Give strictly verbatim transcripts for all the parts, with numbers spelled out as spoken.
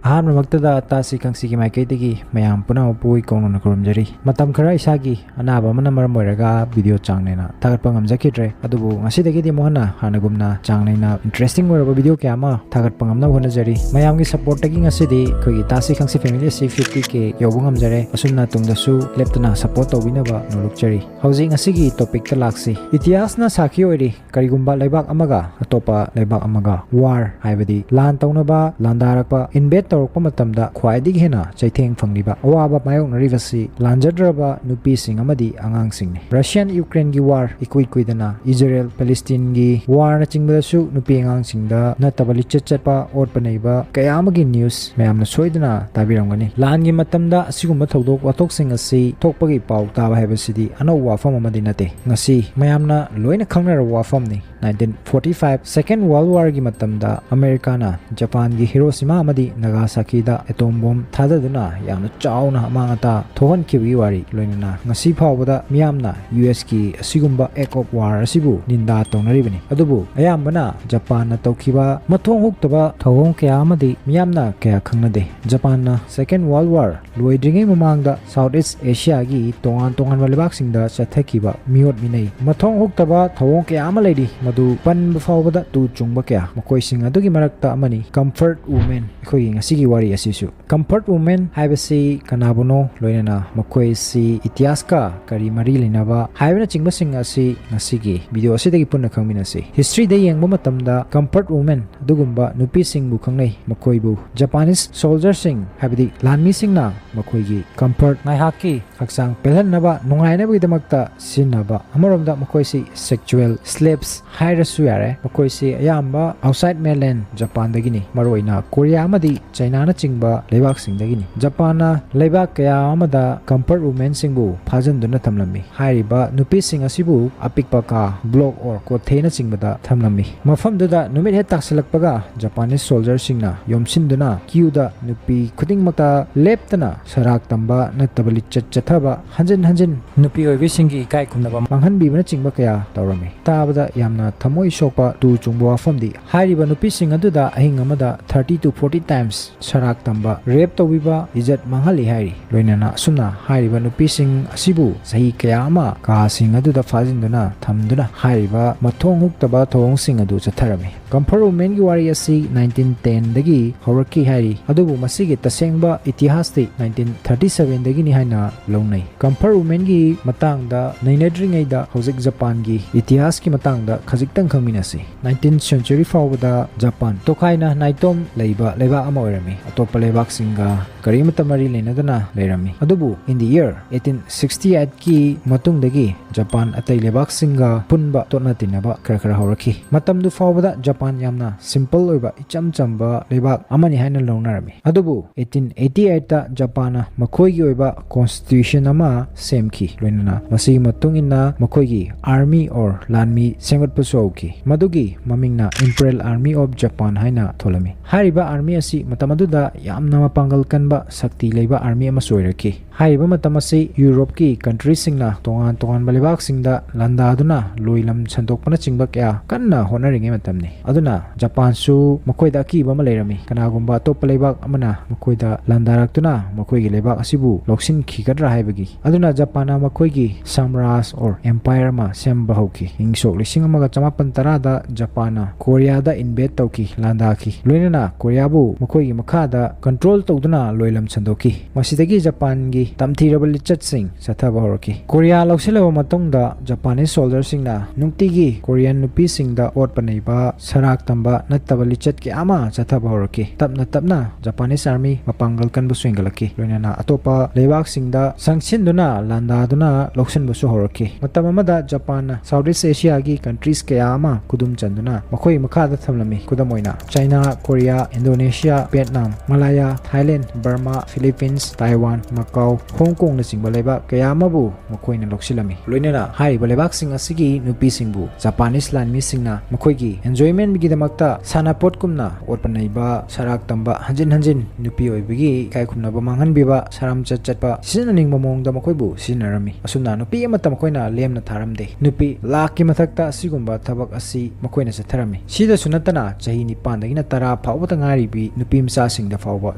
ꯑꯍꯥꯟꯕꯃꯛꯇꯗ ꯇꯥꯁꯤ ꯈꯪꯁꯤꯒꯤ ꯃꯥꯏꯀꯩꯗꯒꯤ ꯃꯌꯥꯝ ꯄꯨꯝꯅꯃꯛꯄꯨ ꯏꯀꯣꯡꯅꯅ ꯈꯨꯔꯨꯝꯖꯔꯤ꯫ ꯃꯇꯝ ꯈꯔ ꯏꯁꯥꯒꯤ ꯑꯅꯥꯕ ꯑꯃꯅ ꯃꯔꯝ ꯑꯣꯏꯔꯒ ꯚꯤꯗꯤꯑꯣ ꯆꯥꯡ ꯅꯥꯏꯅ ꯊꯥꯒꯠꯄ ꯉꯝꯖꯈꯤꯗ꯭ꯔꯦ, ꯑꯗꯨꯕꯨ ꯉꯁꯤꯗꯒꯤꯗꯤ ꯑꯃꯨꯛ ꯍꯟꯅ ꯍꯥꯟꯅꯒꯨꯝꯅ ꯆꯥꯡ ꯅꯥꯏꯅ ꯏꯟꯇꯔꯦꯁꯇꯤꯡ ꯑꯣꯏꯔꯕ ꯚꯤꯗꯤꯑꯣ ꯀꯌꯥ ꯑꯃ ꯊꯥꯒꯠꯄ ꯉꯝꯅꯕ ꯍꯣꯠꯅꯖꯔꯤ꯫ ꯃꯌꯥꯝꯒꯤ ꯁꯄꯣꯔꯠꯇꯒꯤ ꯉꯁꯤꯗꯤ ꯑꯩꯈꯣꯏꯒꯤ ꯇꯥꯁꯤ ꯈꯪꯁꯤ ꯐꯦꯃꯤꯂꯤ ꯑꯁꯤ ꯐꯤꯐꯇꯤ ꯀꯦ ꯌꯧꯕ ꯉꯝꯖꯔꯦ꯫ ꯑꯁꯨꯝꯅ ꯇꯨꯡꯗꯁꯨ ꯂꯦꯞꯇꯅ ꯁꯄꯣꯔꯠ ꯇꯧꯕꯤꯅꯕ ꯅꯣꯂꯨꯛꯆꯔꯤ꯫ ꯍꯧꯖꯤꯛ ꯉꯁꯤꯒꯤ ꯇꯣꯄꯤꯛꯇ ꯂꯥꯛꯁꯤ꯫ ꯏꯇꯤꯍꯥꯁꯅ ꯁꯥꯈꯤ ꯑꯣꯏꯔꯤ꯫ ꯀꯔꯤꯒꯨꯝꯕ ꯂꯩꯕꯥꯛ ꯑꯃꯒ ꯑꯇꯣꯞꯄ ꯂꯩꯕꯥꯛ ꯑꯃꯒ ꯋꯥꯔ, ꯍꯥꯏꯕꯗꯤ ꯂꯥꯟ ꯇꯧꯅꯕ ꯂꯥꯟꯗꯥꯔꯛꯄ, ꯏꯟꯚꯦꯗ ꯇꯧꯔꯛꯄ ꯃꯇꯝꯗ ꯈ꯭ꯋꯥꯏꯗꯒꯤ ꯍꯦꯟꯅ ꯆꯩꯊꯦꯡ ꯐꯪꯂꯤꯕ, ꯑꯋꯥꯕ ꯃꯥꯌꯣꯛꯅꯔꯤꯕꯁꯤ ꯂꯥꯟꯖꯗ꯭ꯔꯕ ꯅꯨꯄꯤꯁꯤꯡ ꯑꯃꯗꯤ ꯑꯉꯥꯡꯁꯤꯡꯅꯤ꯫ ꯔꯁꯤꯌꯥꯟ ꯌꯨꯀ꯭ꯔꯦꯟꯒꯤ ꯋꯥꯔ, ꯏꯀꯨꯏ ꯀꯨꯏꯗꯅ ꯏꯖꯔꯦꯜ ꯄꯦꯂꯦꯁꯇꯤꯟꯒꯤ ꯋꯥꯔꯅꯆꯤꯡꯕꯗꯁꯨ ꯅꯨꯄꯤ ꯑꯉꯥꯡꯁꯤꯡꯗ ꯅꯠꯇꯕ ꯂꯤꯆꯠ ꯆꯠꯄ, ꯑꯣꯠꯄ ꯅꯩꯕ ꯀꯌꯥ ꯑꯃꯒꯤ ꯅ꯭ꯌꯨꯁ ꯃꯌꯥꯝꯅ ꯁꯣꯏꯗꯅ ꯇꯥꯕꯤꯔꯝꯒꯅꯤ꯫ ꯂꯥꯟꯒꯤ ꯃꯇꯝꯗ ꯑꯁꯤꯒꯨꯝꯕ ꯊꯧꯗꯣꯛ ꯋꯥꯊꯣꯛꯁꯤꯡ ꯑꯁꯤ ꯊꯣꯛꯄꯒꯤ ꯄꯥꯎ ꯇꯥꯕ ꯍꯥꯏꯕꯁꯤꯗꯤ ꯑꯅꯧꯕ ꯋꯥꯐꯝ ꯑꯃꯗꯤ ꯅꯠꯇꯦ꯫ ꯉꯁꯤ ꯃꯌꯥꯝꯅ ꯂꯣꯏꯅ ꯈꯪꯅꯔꯕ ꯋꯥꯐꯝꯅꯤ꯫ Nineteen forty five Second World Warꯒꯤ ꯃꯇꯝꯗ ꯑꯃꯦꯔꯤꯀꯥꯅ ꯖꯄꯥꯟꯒꯤ ꯍꯤꯔꯣꯁꯤꯃꯥ ꯑꯃꯗꯤ ꯅꯥꯒꯥꯁꯥꯀꯤꯗ ꯑꯦꯇꯣꯝ ꯕꯣꯝ ꯊꯥꯗꯗꯨꯅ ꯌꯥꯝꯅ ꯆꯥꯎꯅ ꯑꯃꯥꯡ ꯑꯇꯥ ꯊꯣꯛꯍꯟꯈꯤꯕꯒꯤ ꯋꯥꯔꯤ, ꯂꯣꯏꯅꯅ ꯉꯁꯤ ꯐꯥꯎꯕꯗ ꯃꯤꯌꯥꯝꯅ ꯌꯨ ꯑꯦꯁꯀꯤ ꯑꯁꯤꯒꯨꯝꯕ act of war ꯑꯁꯤꯕꯨ ꯅꯤꯟꯗꯥ ꯇꯧꯅꯔꯤꯕꯅꯤ꯫ ꯑꯗꯨꯕꯨ ꯑꯌꯥꯝꯕꯅ ꯖꯄꯥꯟꯅ ꯇꯧꯈꯤꯕ ꯃꯊꯣꯡ ꯍꯨꯛꯇꯕ ꯊꯧꯑꯣꯡ ꯀꯌꯥ ꯑꯃꯗꯤ ꯃꯤꯌꯥꯝꯅ ꯀꯌꯥ ꯈꯪꯅꯗꯦ꯫ ꯖꯄꯥꯟꯅ Second World War ꯂꯣꯏꯗ꯭ꯔꯤꯉꯩ ꯃꯃꯥꯡꯗ South East Asiaꯒꯤ ꯇꯣꯉꯥꯟ ꯇꯣꯉꯥꯟꯕ ꯂꯩꯕꯥꯛꯁꯤꯡꯗ ꯆꯠꯊꯈꯤꯕ ꯃꯤꯑꯣꯠ ꯃꯤꯅꯩ, ꯃꯊꯣꯡ ꯍꯨꯛꯇꯕ ꯊꯧꯑꯣꯡ ꯀꯌꯥ ꯑꯃ ꯂꯩꯔꯤ, ꯃꯗꯨ ꯄꯟꯕ ꯐꯥꯎꯕꯗ ꯇꯨ ꯆꯨꯡꯕ ꯀꯌꯥ꯫ ꯃꯈꯣꯏꯁꯤꯡ ꯑꯗꯨꯒꯤ ꯃꯔꯛꯇ ꯑꯃꯅꯤ Comfort Women, ꯑꯩꯈꯣꯏꯒꯤ ꯉꯁꯤꯒꯤ ꯋꯥꯔꯤ ꯑꯁꯤꯁꯨ꯫ Comfort Women ꯍꯥꯏꯕꯁꯤ ꯀꯅꯥꯕꯨꯅꯣ, ꯂꯣꯏꯅꯅ ꯃꯈꯣꯏꯁꯤ ꯏꯇꯤꯍꯥꯁꯀ ꯀꯔꯤ ꯃꯔꯤ ꯂꯩꯅꯕ ꯍꯥꯏꯕꯅꯆꯤꯡꯕꯁꯤꯡ ꯑꯁꯤ ꯉꯁꯤꯒꯤ ꯚꯤꯗꯤꯑꯣ ꯑꯁꯤꯗꯒꯤ ꯄꯨꯟꯅ ꯈꯪꯃꯤꯟꯅꯁꯤ꯫ Historyꯗ ꯌꯦꯡꯕ ꯃꯇꯝꯗ Comfort Women ꯑꯗꯨꯒꯨꯝꯕ ꯅꯨꯄꯤꯁꯤꯡꯕꯨ ꯈꯪꯅꯩ꯫ ꯃꯈꯣꯏꯕꯨ Japanese soldierꯁꯤꯡ, ꯍꯥꯏꯕꯗꯤ ꯂꯥꯟꯃꯤꯁꯤꯡꯅ ꯃꯈꯣꯏꯒꯤ comfort, ꯉꯥꯏꯍꯥꯛꯀꯤ ꯍꯛꯆꯥꯡ ꯄꯦꯜꯍꯟꯅꯕ, ꯅꯨꯡꯉꯥꯏꯅꯕꯒꯤꯗꯃꯛꯇ ꯁꯤꯖꯤꯟꯅꯕ꯫ ꯑꯃꯔꯣꯝꯗ ꯃꯈꯣꯏꯁꯤ sexual slaves ꯍꯥꯏꯔꯁꯨ ꯌꯥꯔꯦ꯫ ꯃꯈꯣꯏꯁꯤ ꯑꯌꯥꯝꯕ outside mainland ꯖꯄꯥꯟꯗꯒꯤꯅꯤ, ꯃꯔꯨꯑꯣꯏꯅ ꯀꯣꯔꯤꯌꯥ ꯑꯃꯗꯤ ꯆꯥꯏꯅꯥꯅꯆꯤꯡꯕ ꯂꯩꯕꯥꯛꯁꯤꯡꯗꯒꯤꯅꯤ꯫ ꯖꯄꯥꯟꯅ ꯂꯩꯕꯥꯛ ꯀꯌꯥ ꯑꯃꯗ Comfort Womenꯁꯤꯡꯕꯨ ꯐꯥꯖꯤꯟꯗꯨꯅ ꯊꯝꯂꯝꯃꯤ꯫ ꯍꯥꯏꯔꯤꯕ ꯅꯨꯄꯤꯁꯤꯡ ꯑꯁꯤꯕꯨ ꯑꯄꯤꯛꯄ ꯀꯥ, block or ꯀꯣꯊꯩꯅꯆꯤꯡꯕꯗ ꯊꯝꯂꯝꯃꯤ꯫ ꯃꯐꯝꯗꯨꯗ ꯅꯨꯃꯤꯠ ꯍꯦꯛ ꯇꯥꯁꯤꯜꯂꯛꯄꯒ Japanese soldierꯁꯤꯡꯅ ꯌꯣꯝꯁꯤꯟꯗꯨꯅ queueꯗ ꯅꯨꯄꯤ ꯈꯨꯗꯤꯡꯃꯛꯇ ꯂꯦꯞꯇꯅ ꯁꯔꯥꯛ ꯇꯝꯕ ꯅꯠꯇꯕ ꯂꯤꯆꯠ ꯆꯠ ꯆꯠꯊꯕ, ꯍꯟꯖꯤꯟ ꯍꯟꯖꯤꯟ ꯅꯨꯄꯤ ꯑꯣꯏꯕꯤꯁꯤꯡꯒꯤ ꯏꯀꯥꯏ ꯈꯨꯝꯅꯕ ꯃꯥꯡꯍꯟꯕꯤꯕꯅꯆꯤꯡꯕ ꯀꯌꯥ ꯇꯧꯔꯝꯃꯤ꯫ ꯇꯥꯕꯗ ꯌꯥꯝꯅ ꯊꯃꯣꯏ ꯁꯣꯛꯄ ꯇꯨ ꯆꯨꯡꯕ ꯋꯥꯐꯝꯗꯤ, ꯍꯥꯏꯔꯤꯕ ꯅꯨꯄꯤꯁꯤꯡ ꯑꯗꯨꯗ ꯑꯍꯤꯡ ꯑꯃꯗ thirty to forty times ꯁꯔꯥꯛ ꯇꯝꯕ, rape ꯇꯧꯕꯤꯕ, ꯏꯖꯠ ꯃꯥꯡꯍꯜꯂꯤ ꯍꯥꯏꯔꯤ꯫ ꯂꯣꯏꯅꯅ ꯑꯁꯨꯝꯅ ꯍꯥꯏꯔꯤꯕ ꯅꯨꯄꯤꯁꯤꯡ ꯑꯁꯤꯕꯨ ꯆꯍꯤ ꯀꯌꯥ ꯑꯃ ꯀꯥꯁꯤꯡ ꯑꯗꯨꯗ ꯐꯥꯖꯤꯟꯗꯨꯅ ꯊꯝꯗꯨꯅ ꯍꯥꯏꯔꯤꯕ ꯃꯊꯣꯡ ꯍꯨꯛꯇꯕ ꯊꯧꯑꯣꯡꯁꯤꯡ ꯑꯗꯨ ꯆꯠꯊꯔꯝꯃꯤ꯫ ꯀꯝꯐꯔ ꯋꯨꯃꯦꯟꯒꯤ ꯋꯥꯔꯤ ꯑꯁꯤ nineteen ten ꯗꯒꯤ ꯍꯧꯔꯛꯈꯤ ꯍꯥꯏꯔꯤ, ꯑꯗꯨꯕꯨ ꯃꯁꯤꯒꯤ ꯇꯁꯦꯡꯕ ꯏꯇꯤꯍꯥꯁꯇꯤ nineteen thirty seven ꯗꯒꯤꯅꯤ ꯍꯥꯏꯅ ꯂꯧꯅꯩ꯫ ꯀꯝꯐꯔ ꯋꯨꯃꯦꯟꯒꯤ ꯃꯇꯥꯡꯗ ꯅꯩꯅꯗ꯭ꯔꯤꯉꯩꯗ ꯍꯧꯖꯤꯛ ꯖꯄꯥꯟꯒꯤ ꯏꯇꯤꯍꯥꯁꯀꯤ ꯃꯇꯥꯡꯗ ꯈꯖꯤꯛꯇꯪ ꯈꯪꯃꯤꯟꯅꯁꯤ꯫ Nineteenth century ꯐꯥꯎꯕꯗ ꯖꯄꯥꯟ ꯇꯣꯈꯥꯏꯅ ꯅꯥꯏꯇꯣꯝ ꯂꯩꯕ ꯂꯩꯕꯥꯛ ꯑꯃ ꯑꯣꯏꯔꯝꯃꯤ꯫ ꯑꯇꯣꯞꯄ ꯂꯩꯕꯥꯛꯁꯤꯡꯒ ꯀꯔꯤꯃꯠꯇ ꯃꯔꯤ ꯂꯩꯅꯗꯅ ꯂꯩꯔꯝꯃꯤ꯫ ꯑꯗꯨꯕꯨ in the year eighteen sixty eight ꯀꯤ ꯃꯇꯨꯡꯗꯒꯤ ꯖꯄꯥꯟ ꯑꯇꯩ ꯂꯩꯕꯥꯛꯁꯤꯡꯒ ꯄꯨꯟꯕ ꯇꯣꯠꯅ ꯇꯤꯟꯅꯕ ꯈꯔ ꯈꯔ ꯍꯧꯔꯛꯈꯤ꯫ ꯃꯇꯝꯗꯨ ꯐꯥꯎꯕꯗ ꯖꯄꯥꯟ ꯌꯥꯝꯅ simple ꯑꯣꯏꯕ, ꯏꯆꯝ ꯆꯝꯕ ꯂꯩꯕꯥꯛ ꯑꯃꯅꯤ ꯍꯥꯏꯅ ꯂꯧꯅꯔꯝꯃꯤ꯫ ꯑꯗꯨꯕꯨ eighteen eighty eight ꯇ ꯖꯄꯥꯟꯅ ꯃꯈꯣꯏꯒꯤ ꯑꯣꯏꯕ constitution ꯑꯃ ꯁꯦꯝꯈꯤ꯫ ꯂꯣꯏꯅꯅ ꯃꯁꯤꯒꯤ ꯃꯇꯨꯡ ꯏꯟꯅ ꯃꯈꯣꯏꯒꯤ army or ꯂꯥꯟꯃꯤ ꯁꯦꯝꯒꯠꯄꯁꯨ ꯍꯧꯈꯤ꯫ ꯃꯗꯨꯒꯤ ꯃꯃꯤꯡꯅ Imperial Army of Japan ꯍꯥꯏꯅ ꯊꯣꯜꯂꯝꯃꯤ꯫ ꯍꯥꯏꯔꯤꯕ army ꯑꯁꯤ ꯃꯇꯝ ꯑꯗꯨꯗ ꯌꯥꯝꯅ ꯃꯄꯥꯡꯒꯜ ꯀꯟꯕ, ꯁꯛꯇꯤ ꯂꯩꯕ army ꯑꯃꯁꯨ ꯑꯣꯏꯔꯛꯈꯤ꯫ ꯍꯥꯏꯔꯤꯕ ꯃꯇꯝ ꯑꯁꯤ ꯌꯨꯔꯣꯞꯀꯤ countryꯁꯤꯡꯅ ꯇꯣꯉꯥꯟ ꯇꯣꯉꯥꯟꯕ ꯂꯩꯕꯥꯛꯁꯤꯡꯗ ꯂꯥꯟꯗꯥꯗꯨꯅ ꯂꯣꯏ ꯂꯝ ꯁꯟꯗꯣꯛꯄꯅꯆꯤꯡꯕ ꯀꯌꯥ ꯀꯟꯅ ꯍꯣꯠꯅꯔꯤꯉꯩ ꯃꯇꯝꯅꯤ꯫ ꯑꯗꯨꯅ ꯖꯄꯥꯟꯁꯨ ꯃꯈꯣꯏꯗ ꯑꯀꯤꯕ ꯑꯃ ꯂꯩꯔꯝꯃꯤ꯫ ꯀꯅꯥꯒꯨꯝꯕ ꯑꯇꯣꯞꯄ ꯂꯩꯕꯥꯛ ꯑꯃꯅ ꯃꯈꯣꯏꯗ ꯂꯥꯟꯗꯥꯔꯛꯇꯨꯅ ꯃꯈꯣꯏꯒꯤ ꯂꯩꯕꯥꯛ ꯑꯁꯤꯕꯨ ꯂꯧꯁꯤꯟꯈꯤꯒꯗ꯭ꯔꯥ ꯍꯥꯏꯕꯒꯤ꯫ ꯑꯗꯨꯅ ꯖꯄꯥꯟꯅ ꯃꯈꯣꯏꯒꯤ ꯁꯥꯝꯔꯥꯖ or empire ꯑꯃ ꯁꯦꯝꯕ ꯍꯧꯈꯤ꯫ ꯏꯪ ꯁꯣꯛ ꯂꯤꯁꯤꯡ ꯑꯃꯒ ꯆꯃꯥꯄꯟ ꯇꯔꯥꯗ ꯖꯄꯥꯟꯅ ꯀꯣꯔꯤꯌꯥꯗ invade ꯇꯧꯈꯤ, ꯂꯥꯟꯗꯥꯈꯤ꯫ ꯂꯣꯏꯅꯅ ꯀꯣꯔꯤꯌꯥꯕꯨ ꯃꯈꯣꯏꯒꯤ ꯃꯈꯥꯗ control ꯇꯧꯗꯨꯅ ꯂꯣꯏ ꯂꯝ ꯁꯟꯗꯣꯛꯈꯤ꯫ ꯃꯁꯤꯗꯒꯤ ꯖꯄꯥꯟꯒꯤ ꯇꯝꯊꯤꯔꯕ ꯂꯤꯆꯠꯁꯤꯡ ꯆꯠꯊꯕ ꯍꯧꯔꯛꯈꯤ꯫ ꯀꯣꯔꯤꯌꯥ ꯂꯧꯁꯤꯜꯂꯕ ꯃꯇꯨꯡꯗ ꯖꯄꯥꯅꯤꯁ soldierꯁꯤꯡꯅ ꯅꯨꯡꯇꯤꯒꯤ ꯀꯣꯔꯤꯌꯟ ꯅꯨꯄꯤꯁꯤꯡꯗ ꯑꯣꯠꯄ ꯅꯩꯕ, ꯁꯔꯥꯛ ꯇꯝꯕ ꯅꯠꯇꯕ ꯂꯤꯆꯠ ꯀꯌꯥ ꯑꯃ ꯆꯠꯊꯕ ꯍꯧꯔꯛꯈꯤ꯫ ꯇꯞꯅ ꯇꯞꯅ ꯖꯄꯥꯅꯤꯁ army ꯃꯄꯥꯡꯒꯜ ꯀꯟꯕꯁꯨ ꯍꯦꯟꯒꯠꯂꯛꯈꯤ꯫ ꯂꯣꯏꯅꯅ ꯑꯇꯣꯞꯄ ꯂꯩꯕꯥꯛꯁꯤꯡꯗ ꯆꯪꯁꯤꯟꯗꯨꯅ ꯂꯥꯟꯗꯥꯗꯨꯅ ꯂꯧꯁꯤꯟꯕꯁꯨ ꯍꯧꯔꯛꯈꯤ꯫ ꯃꯇꯝ ꯑꯃꯗ ꯖꯄꯥꯟꯅ South East Asiaꯒꯤ countries ꯀꯌꯥ ꯑꯃ ꯈꯨꯗꯨꯝ ꯆꯟꯗꯨꯅ ꯃꯈꯣꯏ ꯃꯈꯥꯗ ꯊꯝꯂꯝꯃꯤ꯫ ꯈꯨꯗꯝ ꯑꯣꯏꯅ, China, Korea, Indonesia, Vietnam, Malaya, Thailand, Burma, Philippines, Taiwan, Macau, ꯍꯣꯡ ꯀꯣꯡꯅꯆꯤꯡꯕ ꯂꯩꯕꯥꯛ ꯀꯌꯥ ꯑꯃꯕꯨ ꯃꯈꯣꯏꯅ ꯂꯧꯁꯤꯜꯂꯝꯃꯤ꯫ ꯂꯣꯏꯅꯅ ꯍꯥꯏꯔꯤꯕ ꯂꯩꯕꯥꯛꯁꯤꯡ ꯑꯁꯤꯒꯤ ꯅꯨꯄꯤꯁꯤꯡꯕꯨ ꯖꯄꯥꯅꯤꯁ ꯂꯥꯟꯃꯤꯁꯤꯡꯅ ꯃꯈꯣꯏꯒꯤ enjoymentꯒꯤꯗꯃꯛꯇ ꯁꯥꯟꯅꯄꯣꯠꯀꯨꯝꯅ ꯑꯣꯠꯄ ꯅꯩꯕ, ꯁꯔꯥꯛ ꯇꯝꯕ, ꯍꯟꯖꯤꯟ ꯍꯟꯖꯤꯟ ꯅꯨꯄꯤ ꯑꯣꯏꯕꯒꯤ ꯏꯀꯥꯏ ꯈꯨꯝꯅꯕ ꯃꯥꯡꯍꯟꯕꯤꯕ, ꯁꯔꯝꯆꯠ ꯆꯠꯄ, ꯁꯤꯖꯤꯟꯅꯅꯤꯡꯕ ꯃꯑꯣꯡꯗ ꯃꯈꯣꯏꯕꯨ ꯁꯤꯖꯤꯟꯅꯔꯝꯃꯤ꯫ ꯑꯁꯨꯝꯅ ꯅꯨꯄꯤ ꯑꯃꯠꯇ ꯃꯈꯣꯏꯅ ꯂꯦꯝꯅ ꯊꯥꯔꯝꯗꯦ꯫ ꯅꯨꯄꯤ ꯂꯥꯈꯀꯤ ꯃꯊꯛꯇ ꯑꯁꯤꯒꯨꯝꯕ ꯊꯕꯛ ꯑꯁꯤ ꯃꯈꯣꯏꯅ ꯆꯠꯊꯔꯝꯃꯤ꯫ ꯁꯤꯗꯁꯨ ꯅꯠꯇꯅ ꯆꯍꯤ ꯅꯤꯄꯥꯟꯗꯒꯤꯅ ꯇꯔꯥ ꯐꯥꯎꯕꯗ ꯉꯥꯏꯔꯤꯕꯤ ꯅꯨꯄꯤ ꯃꯆꯥꯁꯤꯡꯗ ꯐꯥꯎꯕ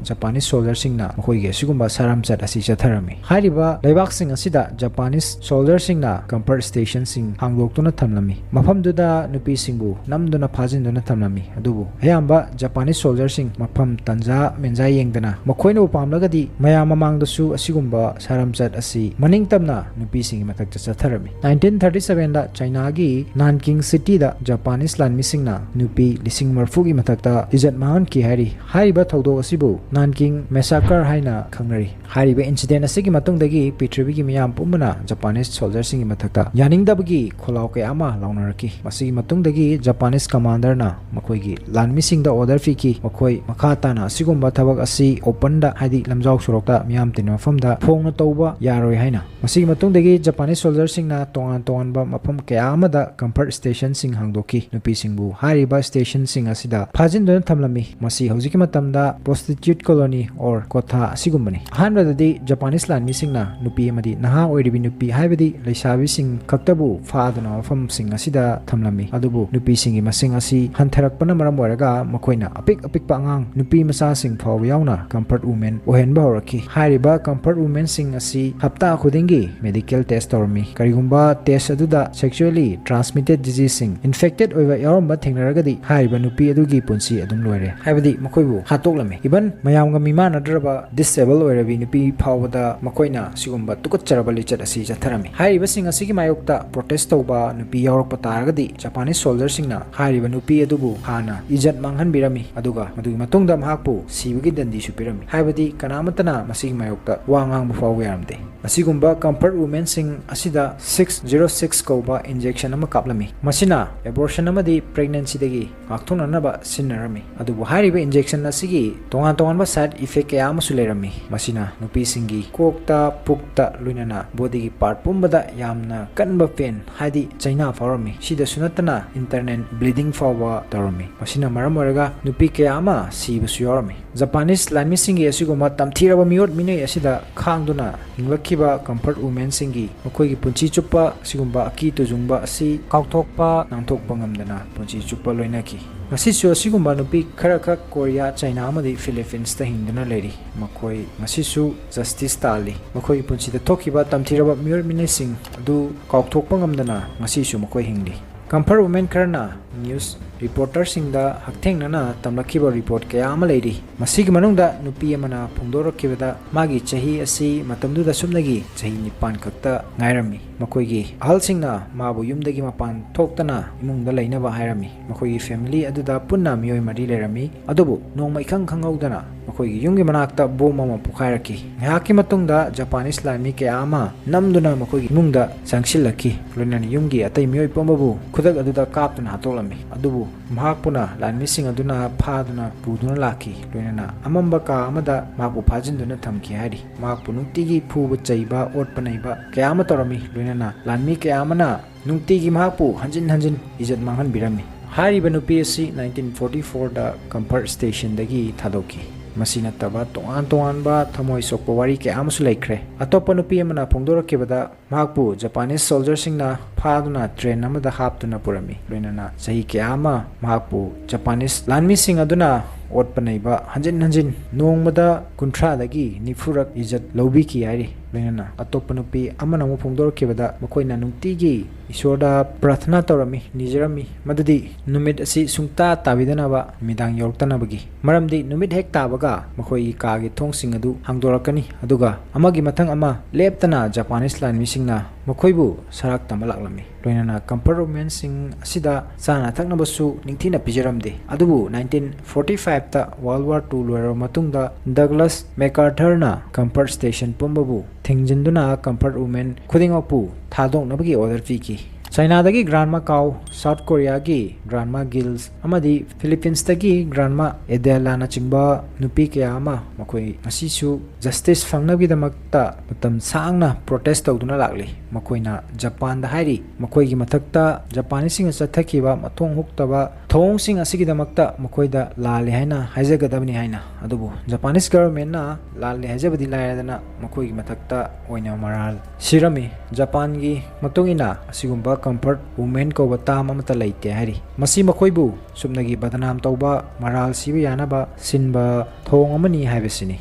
ꯖꯄꯥꯅꯤꯁ soldierꯁꯤꯡꯅ ꯃꯈꯣꯏꯒꯤ ꯑꯁꯤꯒꯨꯝꯕ ꯁꯔꯝꯆꯠ ꯑꯁꯤ ꯆꯠꯊꯔꯝꯃꯤ꯫ ꯍꯥꯏꯔꯤꯕ ꯂꯩꯕꯥꯛꯁꯤꯡ ꯑꯁꯤꯗ ꯖꯄꯥꯅꯤꯁ soldierꯁꯤꯡꯅ comfort stationꯁꯤꯡ ꯍꯥꯡꯗꯣꯛꯇꯨꯅ ꯊꯝꯂꯝꯃꯤ꯫ ꯃꯐꯝꯗꯨꯗ ꯅꯨꯄꯤꯁꯤꯡꯕꯨ ꯅꯝꯗꯨꯅ ꯐꯥꯖꯤꯟꯗꯨꯅ ꯊꯝꯂꯝꯃꯤ꯫ ꯑꯗꯨꯕꯨ ꯑꯌꯥꯝꯕ ꯖꯄꯥꯅꯤꯁ soldierꯁꯤꯡ ꯃꯐꯝ ꯇꯟꯖꯥ ꯃꯦꯟꯖꯥ ꯌꯦꯡꯗꯅ ꯃꯈꯣꯏꯅꯕꯨ ꯄꯥꯝꯂꯒꯗꯤ ꯃꯌꯥꯝ ꯃꯃꯥꯡꯗꯁꯨ ꯑꯁꯤꯒꯨꯝꯕ ꯁꯔꯝꯆꯠ ꯑꯁꯤ ꯃꯅꯤꯡ ꯇꯝꯅ ꯅꯨꯄꯤꯁꯤꯡꯒꯤ ꯃꯊꯛꯇ ꯆꯠꯊꯔꯝꯃꯤ꯫ Nineteen thirty sevenꯗ ꯆꯥꯏꯅꯥꯒꯤ ꯅꯥꯟꯀꯤꯡ cityꯗ ꯖꯄꯥꯅꯤꯁ ꯂꯥꯟꯃꯤꯁꯤꯡꯅ ꯅꯨꯄꯤ ꯂꯤꯁꯤꯡ ꯃꯔꯤꯐꯨꯒꯤ ꯃꯊꯛꯇ ꯏꯖꯠ ꯃꯥꯡꯍꯟꯈꯤ ꯍꯥꯏꯔꯤ꯫ ꯍꯥꯏꯔꯤꯕ ꯊꯧꯗꯣꯛ ꯑꯁꯤꯕꯨ ꯅꯥꯟꯀꯤꯡ massacre ꯍꯥꯏꯅ ꯈꯪꯅꯔꯤ꯫ ꯍꯥꯏꯔꯤꯕ incident ꯑꯁꯤꯒꯤ ꯃꯇꯨꯡꯗꯒꯤ ꯄ꯭ꯔꯤꯊꯤꯕꯤꯒꯤ ꯃꯤꯌꯥꯝ ꯄꯨꯝꯕꯅ ꯖꯄꯥꯅꯤꯁ soldierꯁꯤꯡꯒꯤ ꯃꯊꯛꯇ ꯌꯥꯅꯤꯡꯗꯕꯒꯤ ꯈꯣꯜꯂꯥꯎ ꯀꯌꯥ ꯑꯃ ꯂꯥꯎꯅꯔꯛꯈꯤ꯫ ꯃꯁꯤꯒꯤ ꯃꯇꯨꯡꯗꯒꯤ ꯖꯄꯥꯅꯤꯁ commanderꯅ ꯃꯈꯣꯏꯒꯤ ꯂꯥꯟꯃꯤꯁꯤꯡꯗ order ꯄꯤꯈꯤ, ꯃꯈꯣꯏ ꯃꯈꯥ ꯇꯥꯅ ꯑꯁꯤꯒꯨꯝꯕ ꯊꯕꯛ ꯑꯁꯤ openꯗ, ꯍꯥꯏꯗꯤ ꯂꯝꯖꯥꯎ ꯁꯣꯔꯣꯛꯇ ꯃꯤꯌꯥꯝ ꯇꯤꯟꯕ ꯃꯐꯝꯗ ꯐꯣꯡꯅ ꯇꯧꯕ ꯌꯥꯔꯣꯏ ꯍꯥꯏꯅ꯫ ꯃꯁꯤꯒꯤ ꯃꯇꯨꯡꯗꯒꯤ ꯖꯄꯥꯅꯤꯁ soldierꯁꯤꯡꯅ ꯇꯣꯉꯥꯟ ꯇꯣꯉꯥꯟꯕ ꯃꯐꯝ ꯀꯌꯥ ꯑꯃꯗ comfort stationꯁꯤꯡ ꯍꯥꯡꯗꯣꯛꯈꯤ꯫ ꯅꯨꯄꯤꯁꯤꯡꯕꯨ ꯍꯥꯏꯔꯤꯕ stationꯁꯤꯡ ꯑꯁꯤꯗ ꯐꯥꯖꯤꯟꯗꯨꯅ ꯊꯝꯂꯝꯃꯤ꯫ ꯃꯁꯤ ꯍꯧꯖꯤꯛꯀꯤ ꯃꯇꯝꯗ prostitute colony or ꯀꯣꯊꯥ ꯑꯁꯤꯒꯨꯝꯕꯅꯤ꯫ ꯑꯍꯥꯟꯕꯗꯗꯤ ꯖꯄꯥꯅꯤꯁ ꯂꯥꯟꯃꯤꯁꯤꯡꯅ ꯅꯨꯄꯤ ꯑꯃꯗꯤ ꯅꯍꯥ ꯑꯣꯏꯔꯤꯕꯤ ꯅꯨꯄꯤ, ꯍꯥꯏꯕꯗꯤ ꯂꯩꯁꯥꯕꯤꯁꯤꯡ ꯈꯛꯇꯕꯨ ꯐꯥꯗꯨꯅ ꯃꯐꯝꯁꯤꯡ ꯑꯁꯤꯗ ꯊꯝꯂꯝꯃꯤ꯫ ꯑꯗꯨꯕꯨ ꯅꯨꯄꯤꯁꯤꯡꯒꯤ ꯃꯁꯤꯡ ꯑꯁꯤ ꯍꯟꯊꯔꯛꯄꯅ ꯃꯔꯝ ꯑꯣꯏꯔꯒ ꯃꯈꯣꯏꯅ ꯑꯄꯤꯛ ꯑꯄꯤꯛꯄ ꯑꯉꯥꯡ ꯅꯨꯄꯤ ꯃꯆꯥꯁꯤꯡ ꯐꯥꯎꯕ ꯌꯥꯎꯅ comfort woman ꯑꯣꯏꯍꯟꯕ ꯍꯧꯔꯛꯈꯤ꯫ ꯍꯥꯏꯔꯤꯕ comfort womanꯁꯤꯡ ꯑꯁꯤ ꯍꯞꯇꯥ ꯈꯨꯗꯤꯡꯒꯤ medical test ꯇꯧꯔꯝꯃꯤ꯫ ꯀꯔꯤꯒꯨꯝꯕ test ꯑꯗꯨꯗ sexually transmitted diseaseꯁꯤꯡ, infected ꯑꯣꯏꯕ ꯌꯥꯎꯔꯝꯕ ꯊꯦꯡꯅꯔꯒꯗꯤ ꯍꯥꯏꯔꯤꯕ ꯅꯨꯄꯤ ꯑꯗꯨꯒꯤ ꯄꯨꯟꯁꯤ ꯑꯗꯨꯝ ꯂꯣꯏꯔꯦ, ꯍꯥꯏꯕꯗꯤ ꯃꯈꯣꯏꯕꯨ ꯍꯥꯠꯇꯣꯛꯂꯝꯃꯤ꯫ Even ꯃꯌꯥꯝꯒ ꯃꯤꯃꯥꯟꯅꯗ꯭ꯔꯕ disable ꯑꯣꯏꯔꯕꯤ ꯅꯨꯄꯤ ꯐꯥꯎꯕꯗ ꯃꯈꯣꯏꯅ ꯁꯤꯒꯨꯝꯕ ꯇꯨꯀꯠꯆꯔꯕ ꯂꯤꯆꯠ ꯑꯁꯤ ꯆꯠꯊꯔꯝꯃꯤ꯫ ꯍꯥꯏꯔꯤꯕꯁꯤꯡ ꯑꯁꯤꯒꯤ ꯃꯥꯌꯣꯛꯇ protest ꯇꯧꯕ ꯅꯨꯄꯤ ꯌꯥꯎꯔꯛꯄ ꯇꯥꯔꯒꯗꯤ ꯖꯄꯥꯅꯤꯁ soldierꯁꯤꯡꯅ ꯍꯥꯏꯔꯤꯕ ꯅꯨꯄꯤ ꯑꯗꯨꯕꯨ ꯍꯥꯟꯅ ꯏꯖꯠ ꯃꯥꯡꯍꯟꯕꯤꯔꯝꯃꯤ, ꯑꯗꯨꯒ ꯃꯗꯨꯒꯤ ꯃꯇꯨꯡꯗ ꯃꯍꯥꯛꯄꯨ ꯁꯤꯕꯒꯤ ꯗꯟꯗꯤꯁꯨ ꯄꯤꯔꯝꯃꯤ꯫ ꯍꯥꯏꯕꯗꯤ ꯀꯅꯥꯃꯠꯇꯅ ꯃꯁꯤꯒꯤ ꯃꯥꯌꯣꯛꯇ ꯋꯥ ꯉꯥꯡꯕ ꯐꯥꯎꯕ ꯌꯥꯔꯝꯗꯦ꯫ ꯑꯁꯤꯒꯨꯝꯕ comfort womenꯁꯤꯡ ꯑꯁꯤꯗ six zero six ꯀꯧꯕ injection ꯑꯃ ꯀꯥꯞꯂꯝꯃꯤ꯫ ꯃꯁꯤꯅ abortion ꯑꯃꯗꯤ pregnancyꯗꯒꯤ ꯉꯥꯛꯊꯣꯛꯅꯅꯕ ꯁꯤꯖꯤꯟꯅꯔꯝꯃꯤ꯫ ꯑꯗꯨꯕꯨ ꯍꯥꯏꯔꯤꯕ injection ꯑꯁꯤꯒꯤ ꯇꯣꯉꯥꯟ ꯇꯣꯉꯥꯟꯕ side effect ꯀꯌꯥ ꯑꯃꯁꯨ ꯂꯩꯔꯝꯃꯤ꯫ ꯃꯁꯤꯅ ꯅꯨꯄꯤꯁꯤꯡꯒꯤ ꯀꯣꯛꯇ, ꯄꯨꯛꯇ, ꯂꯣꯏꯅꯅ bodyꯒꯤ part ꯄꯨꯝꯕꯗ ꯌꯥꯝꯅ ꯀꯟꯕ pain, ꯍꯥꯏꯗꯤ ꯆꯩꯅꯥ ꯐꯥꯎꯔꯝꯃꯤ꯫ ꯁꯤꯗꯁꯨ ꯅꯠꯇꯅ internal bleeding ꯐꯥꯎꯕ ꯇꯧꯔꯝꯃꯤ꯫ ꯃꯁꯤꯅ ꯃꯔꯝ ꯑꯣꯏꯔꯒ ꯅꯨꯄꯤ ꯀꯌꯥ ꯑꯃ ꯁꯤꯕꯁꯨ ꯌꯥꯎꯔꯝꯃꯤ꯫ Japanese ꯂꯥꯟꯃꯤꯁꯤꯡꯒꯤ ꯑꯁꯤꯒꯨꯝꯕ ꯇꯝꯊꯤꯔꯕ ꯃꯤꯑꯣꯠ ꯃꯤꯅꯩ ꯑꯁꯤꯗ ꯈꯥꯡꯗꯨꯅ ꯍꯤꯡꯂꯛꯈꯤꯕ comfort womenꯁꯤꯡꯒꯤ ꯃꯈꯣꯏꯒꯤ ꯄꯨꯟꯁꯤ ꯆꯨꯞꯄ ꯑꯁꯤꯒꯨꯝꯕ ꯑꯀꯤ ꯇꯨꯖꯨꯡꯕ ꯑꯁꯤ ꯀꯥꯎꯊꯣꯛꯄ, ꯅꯥꯟꯊꯣꯛꯄ ꯉꯝꯗꯅ ꯄꯨꯟꯁꯤ ꯆꯨꯞꯄ ꯂꯣꯏꯅꯈꯤ꯫ ꯉꯁꯤꯁꯨ ꯑꯁꯤꯒꯨꯝꯕ ꯅꯨꯄꯤ ꯈꯔꯈꯛ ꯀꯣꯔꯤꯌꯥ, ꯆꯥꯏꯅꯥ ꯑꯃꯗꯤ ꯐꯤꯂꯤꯄꯤꯟꯁꯇ ꯍꯤꯡꯗꯨꯅ ꯂꯩꯔꯤ꯫ ꯃꯈꯣꯏ ꯉꯁꯤꯁꯨ justice ꯇꯥꯜꯂꯤ꯫ ꯃꯈꯣꯏꯒꯤ ꯄꯨꯟꯁꯤꯗ ꯊꯣꯛꯈꯤꯕ ꯇꯝꯊꯤꯔꯕ ꯃꯤꯑꯣꯠ ꯃꯤꯅꯩꯁꯤꯡ ꯑꯗꯨ ꯀꯥꯎꯊꯣꯛꯄ ꯉꯝꯗꯅ ꯉꯁꯤꯁꯨ ꯃꯈꯣꯏ ꯍꯤꯡꯂꯤ꯫ Comfort women ꯈꯔꯅ news reporterꯁꯤꯡꯗ ꯍꯛꯊꯦꯡꯅꯅ ꯇꯝꯂꯛꯈꯤꯕ report ꯀꯌꯥ ꯑꯃ ꯂꯩꯔꯤ꯫ ꯃꯁꯤꯒꯤ ꯃꯅꯨꯡꯗ ꯅꯨꯄꯤ ꯑꯃꯅ ꯐꯣꯡꯗꯣꯔꯛꯈꯤꯕꯗ ꯃꯥꯒꯤ ꯆꯍꯤ ꯑꯁꯤ ꯃꯇꯝꯗꯨꯗ ꯁꯨꯞꯅꯒꯤ ꯆꯍꯤ ꯅꯤꯄꯥꯟ ꯈꯛꯇ ꯉꯥꯏꯔꯝꯃꯤ꯫ ꯃꯈꯣꯏꯒꯤ ꯑꯍꯜꯁꯤꯡꯅ ꯃꯥꯕꯨ ꯌꯨꯝꯗꯒꯤ ꯃꯄꯥꯟ ꯊꯣꯛꯇꯅ ꯏꯃꯨꯡꯗ ꯂꯩꯅꯕ ꯍꯥꯏꯔꯝꯃꯤ꯫ ꯃꯈꯣꯏꯒꯤ family ꯑꯗꯨꯗ ꯄꯨꯟꯅ ꯃꯤꯑꯣꯏ ꯃꯔꯤ ꯂꯩꯔꯝꯃꯤ꯫ ꯑꯗꯨꯕꯨ ꯅꯣꯡꯃ ꯏꯈꯪ ꯈꯪꯍꯧꯗꯅ ꯃꯈꯣꯏꯒꯤ ꯌꯨꯝꯒꯤ ꯃꯅꯥꯛꯇ bomb ꯑꯃ ꯄꯣꯈꯥꯏꯔꯛꯈꯤ꯫ ꯉꯥꯏꯍꯥꯛꯀꯤ ꯃꯇꯨꯡꯗ Japanese ꯂꯥꯟꯃꯤ ꯀꯌꯥ ꯑꯃ ꯅꯝꯗꯨꯅ ꯃꯈꯣꯏꯒꯤ ꯏꯃꯨꯡꯗ ꯆꯪꯁꯤꯜꯂꯛꯈꯤ꯫ ꯂꯣꯏꯅꯅ ꯌꯨꯝꯒꯤ ꯑꯇꯩ ꯃꯤꯑꯣꯏ ꯄꯨꯝꯕꯕꯨ ꯈꯨꯗꯛ ꯑꯗꯨꯗ ꯀꯥꯞꯇꯨꯅ ꯍꯥꯠꯇꯣꯛꯂꯝꯃꯤ꯫ ꯑꯗꯨꯕꯨ ꯃꯍꯥꯛꯄꯨꯅ ꯂꯥꯟꯃꯤꯁꯤꯡ ꯑꯗꯨꯅ ꯐꯥꯗꯨꯅ ꯄꯨꯗꯨꯅ ꯂꯥꯛꯈꯤ꯫ ꯂꯣꯏꯅꯅ ꯑꯃꯝꯕ ꯀꯥ ꯑꯃꯗ ꯃꯍꯥꯛꯄꯨ ꯐꯥꯖꯤꯟꯗꯨꯅ ꯊꯝꯈꯤ ꯍꯥꯏꯔꯤ꯫ ꯃꯍꯥꯛꯄꯨ ꯅꯨꯡꯇꯤꯒꯤ ꯐꯨꯕ ꯆꯩꯕ, ꯑꯣꯠꯄ ꯅꯩꯕ ꯀꯌꯥ ꯑꯃ ꯇꯧꯔꯝꯃꯤ꯫ ꯂꯣꯏꯅꯅ ꯂꯥꯟꯃꯤ ꯀꯌꯥ ꯑꯃꯅ ꯅꯨꯡꯇꯤꯒꯤ ꯃꯍꯥꯛꯄꯨ ꯍꯟꯖꯤꯟ ꯍꯟꯖꯤꯟ ꯏꯖꯠ ꯃꯥꯡꯍꯟꯕꯤꯔꯝꯃꯤ꯫ ꯍꯥꯏꯔꯤꯕ ꯅꯨꯄꯤ ꯑꯁꯤ nineteen forty fourꯗ Comfort stationꯗꯒꯤ ꯊꯥꯗꯣꯛꯈꯤ꯫ ꯃꯁꯤ ꯅꯠꯇꯕ ꯇꯣꯉꯥꯟ ꯇꯣꯉꯥꯟꯕ ꯊꯃꯣꯏ ꯁꯣꯛꯄ ꯋꯥꯔꯤ ꯀꯌꯥ ꯑꯃꯁꯨ ꯂꯩꯈ꯭ꯔꯦ꯫ ꯑꯇꯣꯞꯄ ꯅꯨꯄꯤ ꯑꯃꯅ ꯐꯣꯡꯗꯣꯔꯛꯈꯤꯕꯗ, ꯃꯍꯥꯛꯄꯨ Japanese soldierꯁꯤꯡꯅ ꯐꯥꯗꯨꯅ train ꯑꯃꯗ ꯍꯥꯞꯇꯨꯅ ꯄꯨꯔꯝꯃꯤ꯫ ꯂꯣꯏꯅꯅ ꯆꯍꯤ ꯀꯌꯥ ꯑꯃ ꯃꯍꯥꯛꯄꯨ Japanese ꯂꯥꯟꯃꯤꯁꯤꯡ ꯑꯗꯨꯅ ꯑꯣꯠꯄ ꯅꯩꯕ, ꯍꯟꯖꯤꯟ ꯍꯟꯖꯤꯟ ꯅꯣꯡꯃꯗ ꯀꯨꯟꯊ꯭ꯔꯥꯗꯒꯤ ꯅꯤꯐꯨꯔꯛ ꯏꯖꯠ ꯂꯧꯕꯤꯈꯤ ꯍꯥꯏꯔꯤ꯫ ꯂꯣꯏꯅꯅ ꯑꯇꯣꯞꯄ ꯅꯨꯄꯤ ꯑꯃꯅ ꯑꯃꯨꯛ ꯐꯣꯡꯗꯣꯔꯛꯈꯤꯕꯗ, ꯃꯈꯣꯏꯅ ꯅꯨꯡꯇꯤꯒꯤ ꯏꯁꯣꯔꯗ ꯄ꯭ꯔꯥꯊꯅꯥ ꯇꯧꯔꯝꯃꯤ, ꯅꯤꯖꯔꯝꯃꯤ, ꯃꯗꯨꯗꯤ ꯅꯨꯃꯤꯠ ꯑꯁꯤ ꯁꯨꯡꯇꯥ ꯇꯥꯕꯤꯗꯅꯕ, ꯅꯨꯃꯤꯗꯥꯡ ꯌꯧꯔꯛꯇꯅꯕꯒꯤ꯫ ꯃꯔꯝꯗꯤ ꯅꯨꯃꯤꯠ ꯍꯦꯛ ꯇꯥꯕꯒ ꯃꯈꯣꯏꯒꯤ ꯀꯥꯒꯤ ꯊꯣꯡꯁꯤꯡ ꯑꯗꯨ ꯍꯥꯡꯗꯣꯔꯛꯀꯅꯤ, ꯑꯗꯨꯒ ꯑꯃꯒꯤ ꯃꯊꯪ ꯑꯃ ꯂꯦꯞꯇꯅ Japanese ꯂꯥꯟꯃꯤꯁꯤꯡꯅ ꯃꯈꯣꯏꯕꯨ ꯁꯔꯥꯛ ꯇꯝꯕ ꯂꯥꯛꯂꯝꯃꯤ꯫ ꯂꯣꯏꯅꯅ ꯀꯝꯐꯔꯠ ꯋꯨꯃꯦꯟꯁꯤꯡ ꯑꯁꯤꯗ ꯆꯥꯅ ꯊꯛꯅꯕꯁꯨ ꯅꯤꯡꯊꯤꯅ ꯄꯤꯖꯔꯝꯗꯦ꯫ ꯑꯗꯨꯕꯨ ꯅꯥꯏꯟꯇꯤꯟ ꯐꯣꯔꯇꯤ ꯐꯥꯏꯚꯇ ꯋꯥꯔꯜ ꯋꯥꯔ ꯇꯨ ꯂꯣꯏꯔꯕ ꯃꯇꯨꯡꯗ ꯗꯒꯂꯁ ꯃꯦꯀꯥꯔꯊꯔꯅ ꯀꯝꯐꯔꯠ ꯁ꯭ꯇꯦꯁꯟ ꯄꯨꯝꯕꯕꯨ ꯊꯤꯡꯖꯤꯟꯗꯨꯅ ꯀꯝꯐꯔꯠ ꯋꯨꯃꯦꯟ ꯈꯨꯗꯤꯡꯃꯛꯄꯨ ꯊꯥꯗꯣꯛꯅꯕꯒꯤ ꯑꯣꯔꯗꯔ ꯄꯤꯈꯤ꯫ ꯆꯥꯏꯅꯥꯗꯒꯤ ꯒ꯭ꯔꯥꯟꯃꯥ ꯀꯥꯎ, ꯁꯥꯎꯠ ꯀꯣꯔꯤꯌꯥꯒꯤ ꯒ꯭ꯔꯥꯟꯃꯥ ꯒꯤꯜꯁ ꯑꯃꯗꯤ ꯐꯤꯂꯤꯄꯤꯟꯁꯇꯒꯤ ꯒ꯭ꯔꯥꯟꯃꯥ ꯑꯦꯗꯦꯂꯥꯅꯆꯤꯡꯕ ꯅꯨꯄꯤ ꯀꯌꯥ ꯑꯃ ꯃꯈꯣꯏ ꯉꯁꯤꯁꯨ ꯖꯁꯇꯤꯁ ꯐꯪꯅꯕꯒꯤꯗꯃꯛꯇ ꯃꯇꯝ ꯁꯥꯡꯅ ꯄ꯭ꯔꯣꯇꯦꯁ ꯇꯧꯗꯨꯅ ꯂꯥꯛꯂꯤ꯫ ꯃꯈꯣꯏꯅ ꯖꯄꯥꯟꯗ ꯍꯥꯏꯔꯤ, ꯃꯈꯣꯏꯒꯤ ꯃꯊꯛꯇ ꯖꯄꯥꯅꯤꯁꯁꯤꯡꯅ ꯆꯠꯊꯈꯤꯕ ꯃꯊꯣꯡ ꯍꯨꯛꯇꯕ ꯊꯧꯑꯣꯡꯁꯤꯡ ꯑꯁꯤꯒꯤꯗꯃꯛꯇ ꯃꯈꯣꯏꯗ ꯂꯥꯜꯂꯦ ꯍꯥꯏꯅ ꯍꯥꯏꯖꯒꯗꯕꯅꯤ ꯍꯥꯏꯅ꯫ ꯑꯗꯨꯕꯨ ꯖꯄꯥꯅꯤꯁ ꯒꯚꯔꯟꯃꯦꯟꯅ ꯂꯥꯜꯂꯦ ꯍꯥꯏꯖꯕꯗꯤ ꯂꯥꯏꯔꯗꯅ ꯃꯈꯣꯏꯒꯤ ꯃꯊꯛꯇ ꯑꯣꯏꯅ ꯃꯔꯥꯜ ꯁꯤꯔꯝꯃꯤ꯫ ꯖꯄꯥꯟꯒꯤ ꯃꯇꯨꯡ ꯏꯟꯅ ꯑꯁꯤꯒꯨꯝꯕ ꯀꯝꯐꯔꯠ ꯋꯨꯃꯦꯟ ꯀꯧꯕ ꯇꯥꯝ ꯑꯃꯠꯇ ꯂꯩꯇꯦ ꯍꯥꯏꯔꯤ꯫ ꯃꯁꯤ ꯃꯈꯣꯏꯕꯨ ꯁꯨꯞꯅꯒꯤ ꯕꯗꯅꯥꯝ ꯇꯧꯕ, ꯃꯔꯥꯜ ꯁꯤꯕ ꯌꯥꯅꯕ ꯁꯤꯟꯕ ꯊꯧꯑꯣꯡ ꯑꯃꯅꯤ ꯍꯥꯏꯕꯁꯤꯅꯤ꯫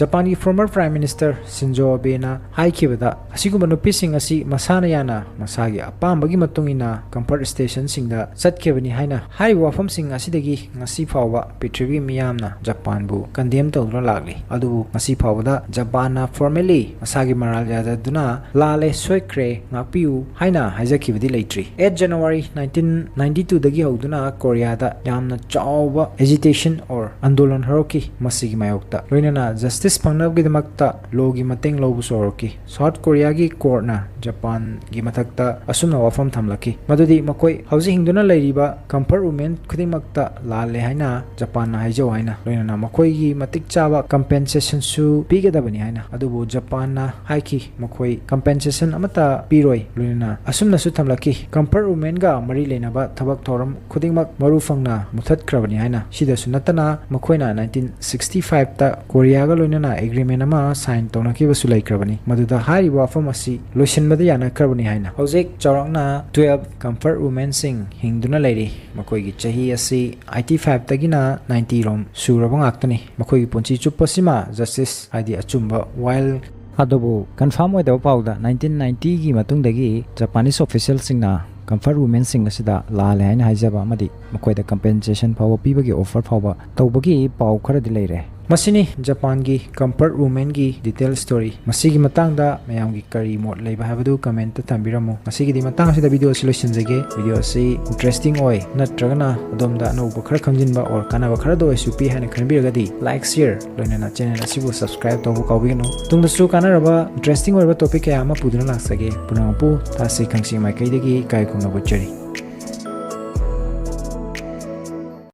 ꯖꯄꯥꯟꯒꯤ ꯐꯣꯔꯃꯔ ꯄ꯭ꯔꯥꯏꯝ ꯃꯤꯅꯤꯁꯇꯔ ꯁꯤꯟꯖꯣ ꯑꯕꯦꯅ ꯍꯥꯏꯈꯤꯕꯗ, ꯑꯁꯤꯒꯨꯝꯕ ꯅꯨꯄꯤꯁꯤꯡ ꯑꯁꯤ ꯃꯁꯥꯅ ꯌꯥꯅ ꯃꯁꯥꯒꯤ ꯑꯄꯥꯝꯕꯒꯤ ꯃꯇꯨꯡ ꯏꯟꯅ ꯀꯝꯐꯔꯠ ꯁ꯭ꯇꯦꯁꯟꯁꯤꯡꯗ ꯆꯠꯈꯤꯕꯅꯤ ꯍꯥꯏꯅ ꯍꯥꯏꯔꯤꯕ ꯋꯥꯐꯝꯁꯤꯡ ꯑꯁꯤꯗꯒꯤ ꯉꯁꯤ ꯐꯥꯎꯕ ꯄ꯭ꯔꯤꯊꯤꯕꯤ ꯃꯤꯌꯥꯝꯅ ꯖꯄꯥꯟꯕꯨ ꯀꯟꯗꯦꯝ ꯇꯧꯗꯨꯅ ꯂꯥꯛꯂꯤ꯫ ꯑꯗꯨꯕꯨ ꯉꯁꯤ ꯐꯥꯎꯕꯗ ꯖꯄꯥꯟꯅ ꯐꯣꯔꯃꯦꯜꯂꯤ ꯃꯁꯥꯒꯤ ꯃꯔꯥꯜ ꯌꯥꯖꯗꯨꯅ ꯂꯥꯜꯂꯦ, ꯁꯣꯏꯈ꯭ꯔꯦ, ꯉꯥꯛꯄꯤꯌꯨ ꯍꯥꯏꯅ ꯍꯥꯏꯖꯈꯤꯕꯗꯤ ꯂꯩꯇ꯭ꯔꯤ꯫ ꯑꯦꯠ ꯖꯅꯋꯥꯔꯤ ꯅꯥꯏꯟꯇꯤꯟ ꯅꯥꯏꯟꯇꯤ ꯇꯨꯗꯒꯤ ꯍꯧꯗꯨꯅ ꯀꯣꯔꯤꯌꯥꯗ ꯌꯥꯝꯅ ꯆꯥꯎꯕ ꯑꯦꯖꯤꯇꯦꯁꯟ ꯑꯣꯔ ꯑꯟꯗꯣꯂꯟ ꯍꯧꯔꯛꯈꯤ꯫ ꯃꯁꯤꯒꯤ ꯃꯥꯌꯣꯛꯇ ꯂꯣꯏꯅꯅ ꯖꯁꯇꯤꯁ ꯐꯪꯅꯕꯒꯤꯗꯃꯛꯇ ꯂꯣꯒꯤ ꯃꯇꯦꯡ ꯂꯧꯕꯁꯨ ꯍꯧꯔꯛꯈꯤ꯫ ꯁꯥꯎꯠ ꯀꯣꯔꯤꯌꯥꯒꯤ ꯀꯣꯔꯠꯅ ꯖꯄꯥꯟꯒꯤ ꯃꯊꯛꯇ ꯑꯁꯨꯝꯅ ꯋꯥꯐꯝ ꯊꯝꯂꯛꯈꯤ, ꯃꯗꯨꯗꯤ ꯃꯈꯣꯏ ꯍꯧꯖꯤꯛ ꯍꯤꯡꯗꯨꯅ ꯂꯩꯔꯤꯕ ꯀꯝꯐꯔꯠ ꯋꯨꯃꯦꯟ ꯈꯨꯗꯤꯡꯃꯛꯇ ꯂꯥꯜꯂꯦ ꯍꯥꯏꯅ ꯖꯄꯥꯟꯅ ꯍꯥꯏꯖꯧ ꯍꯥꯏꯅ, ꯂꯣꯏꯅꯅ ꯃꯈꯣꯏꯒꯤ ꯃꯇꯤꯛ ꯆꯥꯕ ꯀꯝꯄꯦꯟꯁꯦꯁꯟꯁꯨ ꯄꯤꯒꯗꯕꯅꯤ ꯍꯥꯏꯅ꯫ ꯑꯗꯨꯕꯨ ꯖꯄꯥꯟꯅ ꯍꯥꯏꯈꯤ, ꯃꯈꯣꯏ ꯀꯝꯄꯦꯟꯁꯦꯁꯟ ꯑꯃꯠꯇ ꯄꯤꯔꯣꯏ꯫ ꯂꯣꯏꯅꯅ ꯑꯁꯨꯝꯅꯁꯨ ꯊꯝꯂꯛꯈꯤ, ꯀꯝꯐꯔꯠ ꯋꯨꯃꯦꯟꯒ ꯃꯔꯤ ꯂꯩꯅꯕ ꯊꯕꯛ ꯊꯧꯔꯝ ꯈꯨꯗꯤꯡꯃꯛ ꯃꯔꯨ ꯐꯪꯅ ꯃꯨꯊꯠꯈ꯭ꯔꯕꯅꯤ ꯍꯥꯏꯅ꯫ ꯁꯤꯗꯁꯨ ꯅꯠꯇꯅ ꯃꯈꯣꯏꯅ ꯅꯥꯏꯟꯇꯤꯟ ꯁꯤꯛꯁꯇꯤ ꯐꯥꯏꯚꯇ ꯀꯣꯔꯤꯌꯥꯒ ꯂꯣꯏꯅꯅ ꯑꯦꯒ꯭ꯔꯤꯃꯦꯟ ꯑꯃ ꯁꯥꯏꯟ ꯇꯧꯅꯈꯤꯕꯁꯨ ꯂꯩꯈ꯭ꯔꯕꯅꯤ, ꯃꯗꯨꯗ ꯍꯥꯏꯔꯤꯕ ꯋꯥꯐꯝ ꯑꯁꯤ ꯂꯣꯏꯁꯤꯟꯕꯗ ꯌꯥꯅꯈ꯭ꯔꯕꯅꯤ ꯍꯥꯏꯅ꯫ ꯍꯧꯖꯤꯛ ꯆꯥꯎꯔꯥꯛꯅ ꯇꯨꯌꯦꯜꯐ ꯀꯝꯐꯔꯠ ꯋꯨꯃꯦꯟꯁꯤꯡ ꯍꯤꯡꯗꯨꯅ ꯂꯩꯔꯤ꯫ ꯃꯈꯣꯏꯒꯤ ꯆꯍꯤ ꯑꯁꯤ ꯑꯩꯠꯇꯤ ꯐꯥꯏꯚꯇꯒꯤꯅ ꯅꯥꯏꯟꯇꯤ ꯔꯣꯝ ꯁꯨꯔꯕ ꯉꯥꯛꯇꯅꯤ꯫ ꯃꯈꯣꯏꯒꯤ ꯄꯨꯟꯁꯤ ꯆꯨꯞꯄꯁꯤꯃ ꯖꯁꯇꯤꯁ, ꯍꯥꯏꯗꯤ ꯑꯆꯨꯝꯕ, ꯋꯥꯏꯜ ꯑꯗꯨꯕꯨ ꯀꯟꯐꯥꯔꯝ ꯑꯣꯏꯗꯕ ꯄꯥꯎꯗ ꯅꯥꯏꯟꯇꯤꯟ ꯅꯥꯏꯟꯇꯤꯒꯤ ꯃꯇꯨꯡꯗꯒꯤ ꯖꯄꯥꯅꯤꯁ ꯑꯣꯐꯤꯁꯤꯌꯦꯜꯁꯤꯡꯅ ꯀꯝꯐꯔꯠ ꯋꯨꯃꯦꯟꯁꯤꯡ ꯑꯁꯤꯗ ꯂꯥꯜꯂꯦ ꯍꯥꯏꯅ ꯍꯥꯏꯖꯕ ꯑꯃꯗꯤ ꯃꯈꯣꯏꯗ ꯀꯝꯄꯦꯟꯁꯦꯁꯟ ꯐꯥꯎꯕ ꯄꯤꯕꯒꯤ ꯑꯣꯐꯔ ꯐꯥꯎꯕ ꯇꯧꯕꯒꯤ ꯄꯥꯎ ꯈꯔꯗꯤ ꯂꯩꯔꯦ꯫ ꯃꯁꯤꯅꯤ ꯖꯄꯥꯟꯒꯤ comfort womenꯒꯤ detail story꯫ ꯃꯁꯤꯒꯤ ꯃꯇꯥꯡꯗ ꯃꯌꯥꯝꯒꯤ ꯀꯔꯤ ꯃꯣꯠ ꯂꯩꯕ ꯍꯥꯏꯕꯗꯨ commentꯇ ꯊꯝꯕꯤꯔꯝꯃꯨ꯫ ꯉꯁꯤꯒꯤꯗꯤ ꯃꯇꯥꯡ ꯑꯁꯤꯗ video ꯑꯁꯤ ꯂꯣꯏꯁꯤꯟꯖꯒꯦ꯫ Video ꯑꯁꯤ interesting ꯑꯣꯏ ꯅꯠꯇ꯭ꯔꯒꯅ ꯑꯗꯣꯝꯗ ꯑꯅꯧꯕ ꯈꯔ ꯈꯪꯖꯤꯟꯕ or ꯀꯥꯟꯅꯕ ꯈꯔꯗ ꯑꯣꯏꯔꯁꯨ ꯄꯤ ꯍꯥꯏꯅ ꯈꯟꯕꯤꯔꯒꯗꯤ like, share, ꯂꯣꯏꯅꯅ channel ꯑꯁꯤꯕꯨ subscribe ꯇꯧꯕ ꯀꯥꯎꯕꯤꯒꯅꯨ꯫ ꯃꯇꯨꯡꯗꯁꯨ ꯀꯥꯟꯅꯔꯕ interesting ꯑꯣꯏꯕ topic ꯀꯌꯥ ꯑꯃ ꯄꯨꯗꯨꯅ ꯂꯥꯛꯆꯒꯦ꯫ ꯄꯨꯝꯅꯃꯛꯄꯨ ꯊꯥꯁꯤ ꯈꯪꯁꯤ ꯃꯥꯏꯀꯩꯗꯒꯤ ꯏꯀꯥꯏ ꯈꯨꯝꯅꯕ ꯎꯠꯆꯔꯤ꯫